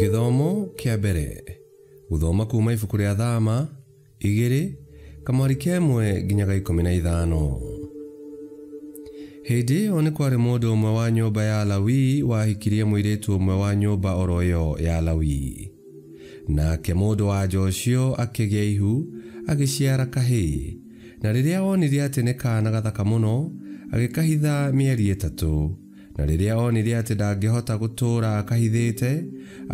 Gĩthomo kĩa mbere gũthoma kuma ibuku rĩa Thama 2 kamwari 1 nginya 15. Hĩndĩ ĩyo nĩ kwarĩ mũndũ ũmwe wa nyũmba ya Lawi wahikirie mũirĩtu ũmwe wa nyũmba oro ĩyo ya Lawi. Nake mũndũ wa nja ũcio akĩgĩa ihu agĩciara kahĩĩ, na rĩrĩa onire atĩ nĩ kaana gathaka mũno agĩkahitha mĩeri 3. Na rĩrĩa onire atĩ ndangĩhota gũtũũra akahithĩte,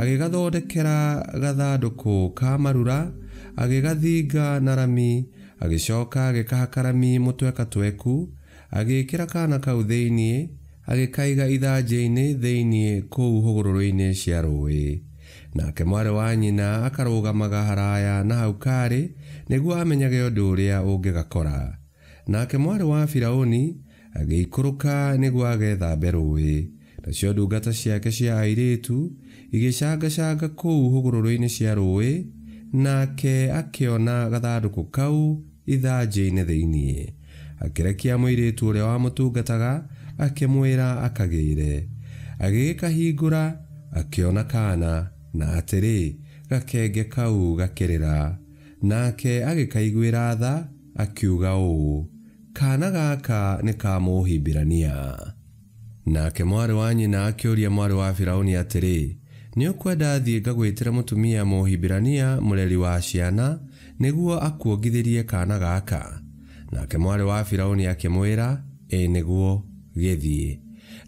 agĩgathondekera gathandũkũ ka marura, agĩgathinga na rami, agĩcoka agĩkahaka rami mũtwekatweku, agĩĩkĩra kaana kau thĩinĩ, agĩkaiga ithanjĩ-inĩ thĩinĩ kũu hũgũrũrũ-inĩ cia rũũĩ. Nake mwarĩ wa nyina akarũgamaga haraya na hau karĩ nĩguo amenyage ũndũ ũrĩa ũngĩgakora. Nake mwarĩ wa Firaũni agĩikũrũka nĩguo agethambe rũũĩ, nacio ndungata ciake cia airĩtu igĩcangacanga kũu hũgũrũrũ-inĩ cia rũũĩ, nake akĩona gathandũkũ kau ithanjĩ-inĩ thĩinĩ. Akĩrekia mũirĩtu ũrĩa wamũtungataga akĩmwĩra akagĩre. Agĩgĩkahingũra akĩona kaana, na atĩrĩ, gakenge kau gakĩrĩra. Nake agĩkaiguĩra tha akiuga ũũ, kaana gaka nĩ ka Mũhibirania. Nake mwarĩ wa nyina akĩũria mwarĩ wa Firaũni atĩrĩ, nĩ ũkwenda thiĩ ngagwĩtĩre mũtumia Mũhibirania mũreri wa ciana nĩguo akuongithĩrie kaana gaka? Nake mwarĩ wa Firaũni akĩmwĩra, ĩ nĩguo, gĩthiĩ.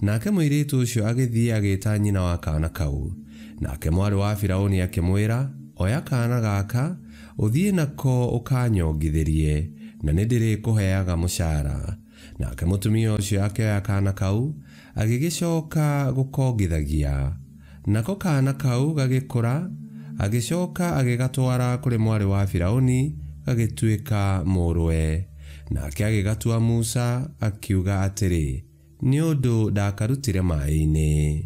Nake mũirĩtu ũcio agĩthiĩ agĩĩta nyina wa kaana kau. Nake mwarĩ wa Firaũni akĩmwĩra, oya kaana gaka ũthiĩ nako ũkanyongithĩrie, na nĩ ndĩrĩkũheaga mũcara. Nake mũtumia ũcio akĩoya kaana kau agĩgĩcoka gũkongithagia. Nako kaana kau gagĩkũra, agĩcoka agĩgatwara kũrĩ mwarĩ wa Firaũni gagĩtuĩka mũrũwe. Nake agĩgatua Musa akiuga atĩrĩ, nĩ ũndũ ndakarutire maĩ-inĩ.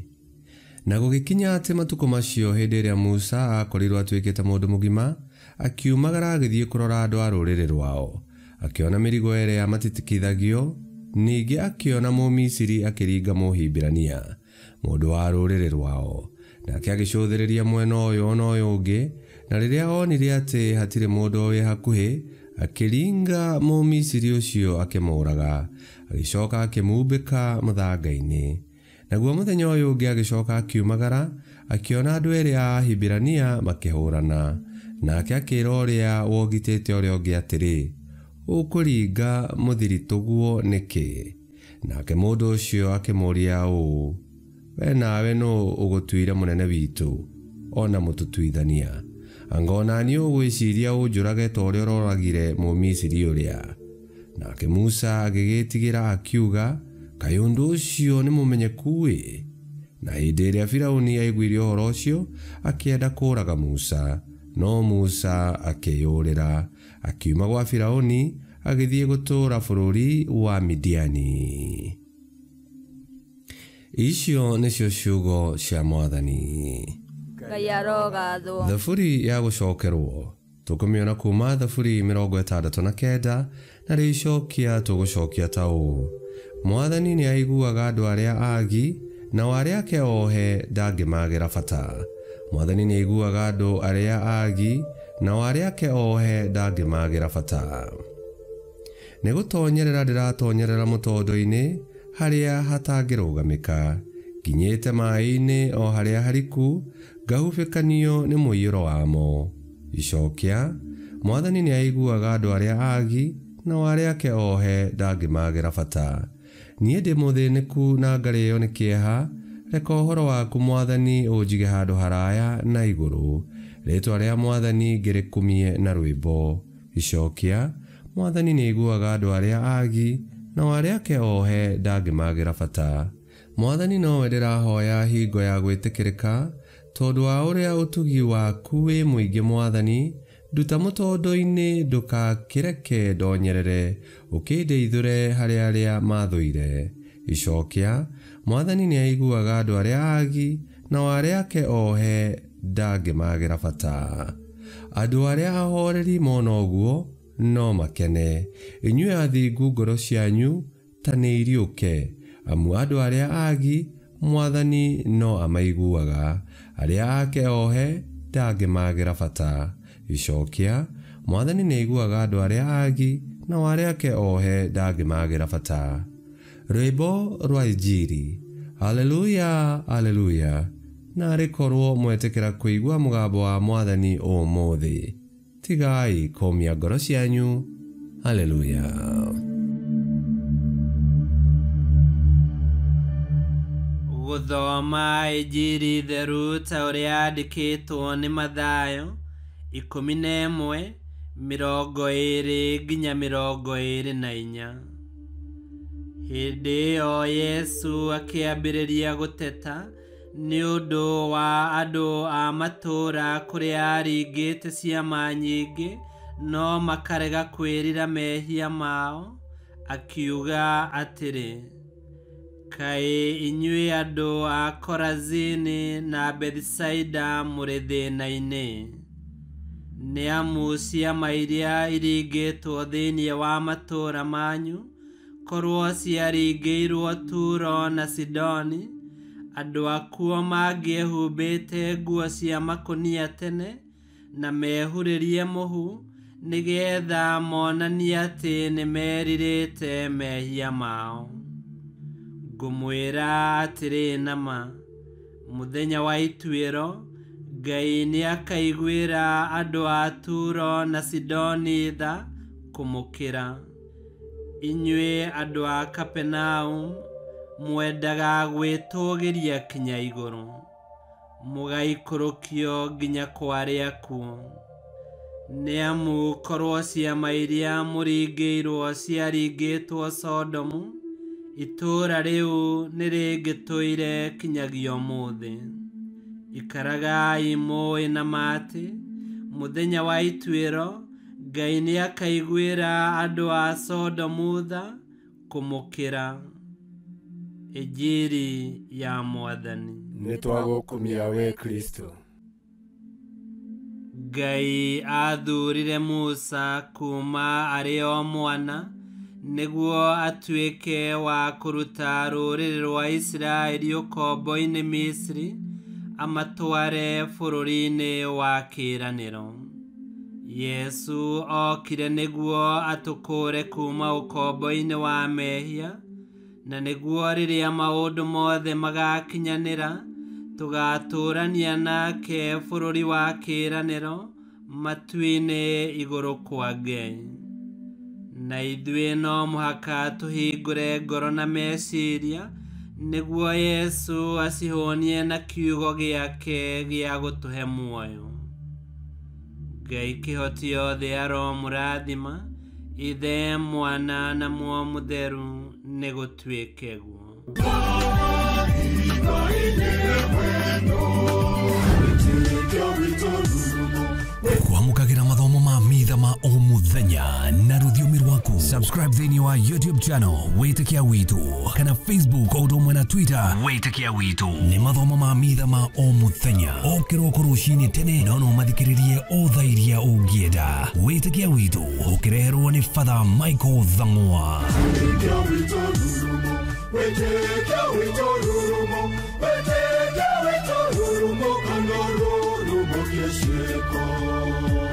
Na gũgĩkinya atĩ matukũ macio hĩndĩ ĩrĩa Musa aakorirwo atuĩkĩte mũndũ mũgima, akiumagara agĩthiĩ kũrora andũ a rũrĩrĩ rwao. Akĩona mĩrigo ĩrĩa matitikithagio, ningĩ akĩona Mũmisiri akĩringa Mũhibirania, mũndũ wa rũrĩrĩ rwao. Nake agĩcũthĩrĩria mwena ũyũ na ũyũ ũngĩ, na rĩrĩa onire atĩ hatirĩ mũndũ wĩ hakuhĩ, akĩringa Mũmisiri ũcio akĩmũũraga, agĩcoka akĩmumbĩka mũthanga-inĩ. Naguo mũthenya ũyũ ũngĩ agĩcoka akiumagara, akĩona andũ erĩ a Ahibirania makĩhũrana. Nake akĩĩra ũrĩa wogitĩte ũrĩa ũngĩ atĩrĩ, ũkũringa mũthiritũguo nĩkĩ? Nake mũndũ ũcio akĩmũũria ũũ, we nawe nũ ũgũtuire mũnene witũ ona mũtũtuithania? Anga ona niĩ ũgwĩciria ũnjũrage ta ũrĩa ũroragire Mũmisiri ũrĩa? Nake Musa agĩgĩtigĩra akiuga, kaĩ ũndũ ũcio nĩ mũmenyeku-ĩ? Na hĩndĩ ĩrĩa Firaũni aiguire ũhoro ũcio, akĩenda kũũraga Musa, no Musa akĩyũrĩra, akiuma gwa Firaũni agĩthiĩ gũtũũra bũrũri wa Midiani. Icio nĩcio ciugo cia Mwathani. Ngai arogathwo. Thaburi ya gũcokerwo tũkũmĩona kuma Thaburi 69 na rĩicokia tũgũcokia ta ũũ: Mwathani nĩ aiguaga andũ arĩa agi, nao arĩa ake ohe ndangĩmagĩra bata. Mwathani nĩ aiguaga andũ arĩa agi, nao arĩa ake ohe ndangĩmagĩra bata. Nĩ gũtonyerera ndĩratonyerera mũtondo-inĩ harĩa hatangĩrũgamĩka, nginyĩte maĩ-inĩ o harĩa hariku, ngahubĩkanio nĩ mũiyũro wamo. Icokia, Mwathani nĩ aiguaga andũ arĩa agi, nao arĩa ake ohe ndangĩmagĩra bata. Niĩ ndĩ mũthĩnĩku na ngarĩo nĩ kĩeha, reka ũhoro waku Mwathani ũnjige handũ haraya na igũrũ, rĩĩtwa rĩa Mwathani ngĩrĩkumie na rwĩmbo. Icokia, Mwathani nĩ aiguaga andũ arĩa agi, nao arĩa ake ohe ndangĩmagĩra bata. Mwathani nowe ndĩrahoya hingo ya gwĩtĩkĩrĩka, tondũ wa ũrĩa ũtugi waku wĩ mũingĩ Mwathani, nduta mũtondo-inĩ ndũkakĩreke ndonyerere, ũkĩndeithũre harĩ arĩa mathũire. Icokia, Mwathani nĩ aiguaga andũ arĩa agi, nao arĩa ake ohe ndangĩmagĩra bata. Andũ arĩa ahoreri mona ũguo no makene, inyuĩ athingu ngoro cianyu ta nĩ iriũke, amu andũ arĩa agi Mwathani no amaiguaga, arĩa ake ohe ndangĩmagĩra bata. Icokia, Mwathani nĩaiguaga andũ arĩa agi, nao arĩa ake ohe ndangĩmagĩra bata. Rwĩmbo rwa Injiri. Haleluya, haleluya. Narĩ korwo mwetĩkĩra kũigua mũgambo wa Mwathani ũmũthĩ, tigai kũmia ngoro cianyu. Haleluya. Gũthoma Injiri theru ta ũrĩa yandĩkĩtwo nĩ Mathayo 11 20 nginya 24. Hĩndĩ ĩyo Yesu akĩambĩrĩria gũteta nĩ ũndũ wa andũ a matũũra kũrĩa aaringĩte ciama nyingĩ no makarega kwĩrira mehia mao, akiuga atĩrĩ, kaĩ inyuĩ andũ a Korazini na Bethisaida mũrĩ thĩna-inĩ? Nĩ amu ciama iria iringĩtwo thĩinĩ wa matũũra manyu korwo ciaringĩirwo Turo na Sidoni, andũ akuo mangĩehumbĩte nguo cia makũnia tene na mehurĩrie mũhu nĩgetha monanie atĩ nĩmerirĩte mehia mao. Ngũmwĩra atĩrĩ na ma, mũthenya wa ituĩro Ngai nĩakaiguĩra andũ a Turo na Sidoni tha kũmũkĩra. Inyuĩ andũ a Kapenaum mwendaga gwĩtũũgĩria kinya igũrũ, mũgaikũrũkio nginya kwa arĩa akuũ. Nĩ amu korwo ciama iria mũringĩirwo ciaringĩtwo Sodomu, itũũra rĩu nĩrĩngĩtũire kinyagia ũmũthĩ. Ikaragai mũĩ na ma atĩ mũthenya wa ituĩro Ngai nĩakaiguĩra andũ a Sodomu tha kũmũkĩra. Injiri ya Mwathani. Nĩtwagũkumia we Kristo. Ngai aathurire Musa kuma arĩ o mwana nĩguo atuĩke wa kũruta rũrĩrĩ rwa Isiraeli ũkombo-inĩ Misri amatware bũrũri-inĩ wa kĩĩranĩro. Yesu okire nĩguo atũkũũre kuma ũkombo-inĩ wa mehia, na nĩguo rĩrĩa maũndũ mothe magakinyanĩra tũgatũũrania nake bũrũri wa kĩĩranĩro matu-inĩ igũrũ kwa Ngai. Na ithuĩ no mũhaka tũhingũre ngoro na meciria nĩguo Yesu acihũnie na kiugo gĩake gĩa gũtũhe muoyo. Ngai kĩhoti yothe aromũrathima, Ithe, Mwana na Muoyo Mũtheru, nĩgũtuĩke guo. Kwamũkagĩra mathomo ma mitha ma o mũthenya na rũthiomi rwaku. Subscribe thĩinĩ wa YouTube channel Wĩtĩkia Witũ kana Facebook o ũndũ ũmwe na Twitter Wĩtĩkia Witũ. Nĩ mathomo ma mitha ma o mũthenya o kĩroko rũcinĩ tene, no no mathikĩrĩrie o thaa iria ũngĩenda. Wĩtĩkia Witũ ũkĩreherwo nĩ Father Michael Thang'wa. Wĩtĩkia witũ rurumo, wĩtĩkia witũ rurumo, kana rurumo kĩciko.